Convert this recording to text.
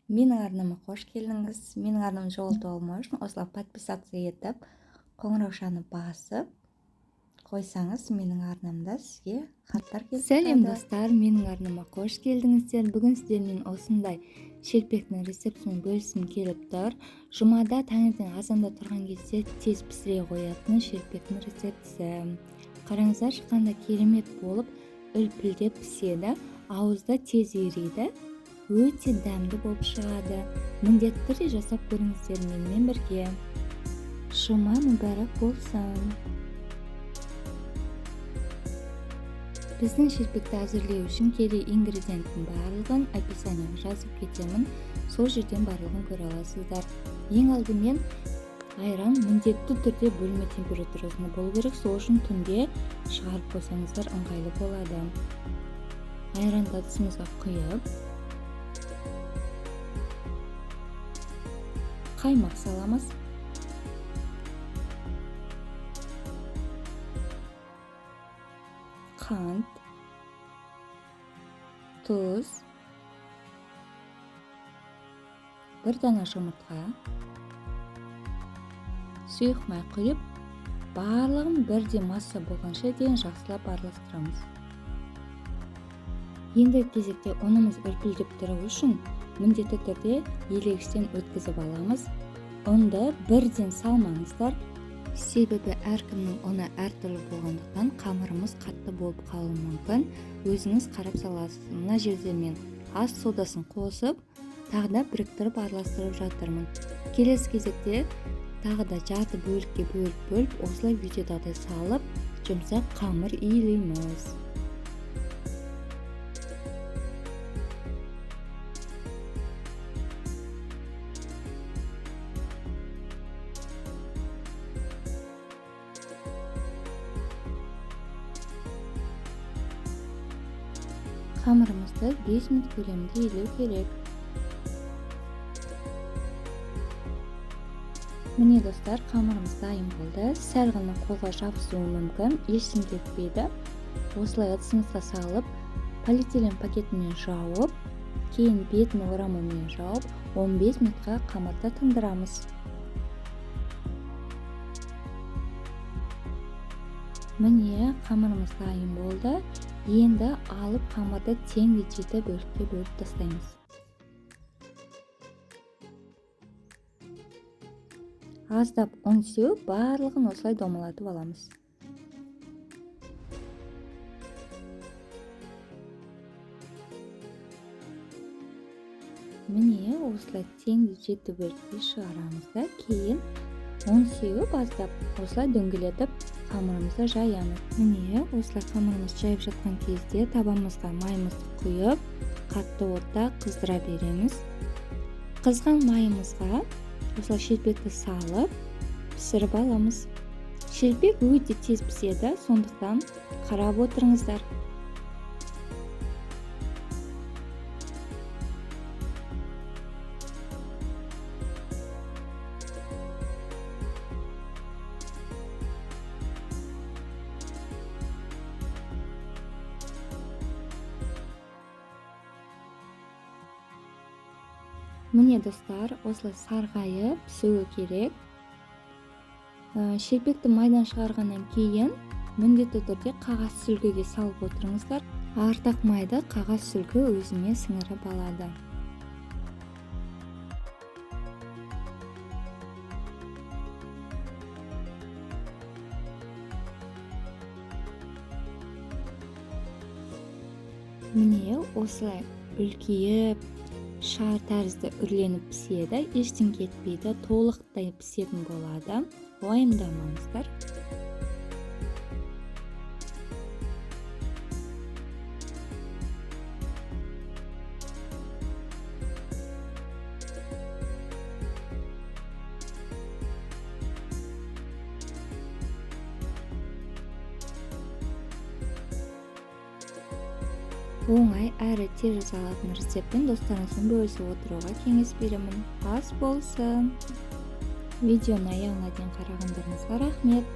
Менің арнама қош келдіңіз. Менің арнамды жоғалтып алмау үшін осылай подписаться етіп, қоңыраушаны басып қойсаңыз, менің арнамда сізге хаттар келіп Сәлем, тұрады. достар, менің арнама қош келдіңіздер. Бүгін сіздермен осындай шелпектің рецептімен бөліскім келіп тұр. Жұмада таңертең азанда тұрған кезде тез пісіре қоятын шелпектің рецептісі. Қараңыздаршы, қандай керемет болып үлпілдеп піседі, ауызда тез ериді, өте дәмді болып шығады. Міндетті түрде жасап көріңіздер менімен бірге. Жұма мүбәрак болсын! Біздің шелпекті әзірлеу үшін керек ингредиенттің барлығын описанияға жазып кетемін, сол жерден барлығын көре аласыздар. Ең алдымен айран міндетті түрде бөлме температурасында болу керек, сол үшін түнде шығарып қойсаңыздар ыңғайлы болады. Айранды ыдысымызға құйып, қаймақ саламыз. Қант, тұз, бір дана жұмыртқа, сұйық май құйып, барлығын бірдей масса болғанша дейін жақсылап араластырамыз. Ендігі кезекте ұнымыз үлпілдеп тұру үшін міндетті түрде елегіштен өткізіп аламыз. Ұнды бірден салмаңыздар, себебі әркімнің ұны әртүрлі болғандықтан қамырымыз қатты болып қалуы мүмкін. Өзіңіз қарап саласыз. Мына жерде мен ас содасын қосып, тағы да біріктіріп араластырып жатырмын. Келесі кезекте тағы да жарты бөлікке бөліп-бөліп, осылай видеодағыдай салып, жұмсақ қамыр илейміз. Қамырымызды 5 минут көлемінде илеу керек. Міне, достар, қамырымыз дайын болды. Сәл ғана қолға жабысуы мүмкін, ештеңе етпейді. Осылай ыдысымызға салып, полиэтилен пакетімен жауып, кейін бетін орамалмен жауып, 15 минутқа қамырды тындырамыз. Міне, қамырымыз дайын болды. Енді алып қамырды теңдей жеті бөлікке бөліп тастаймыз. Аздап ұн сеуіп, барлығын осылай домалатып аламыз. Міне, осылай теңдей жеті бөлікке шығарамыз да, кейін ұн сеуіп аздап осылай дөңгелетіп қамырымызды жаямыз. Міне, осылай қамырымызды жайып жатқан кезде табамызға майымызды құйып, қатты отта қыздыра береміз. Қызған майымызға осылай шелпекті салып, пісіріп аламыз. Шелпек өте тез піседі, сондықтан қарап отырыңыздар. Міне, достар, осылай сарғайып пісуі керек. Шелпекті майдан шығарғаннан кейін міндетті түрде қағаз сүлгіге салып отырыңыздар. Артық майды қағаз сүлгі өзіне сіңіріп алады. Міне, осылай үлкейіп, шар тәрізді үрленіп піседі, ештеңе етпейді, толықтай пісетін болады, уайымдамаңыздар. Оңай әрі тез жасалатын рецептпен достарыңызбен бөлісіп отыруға кеңес беремін. Ас болсын! Видеоны аяғына дейін қарағандарыңызға рахмет.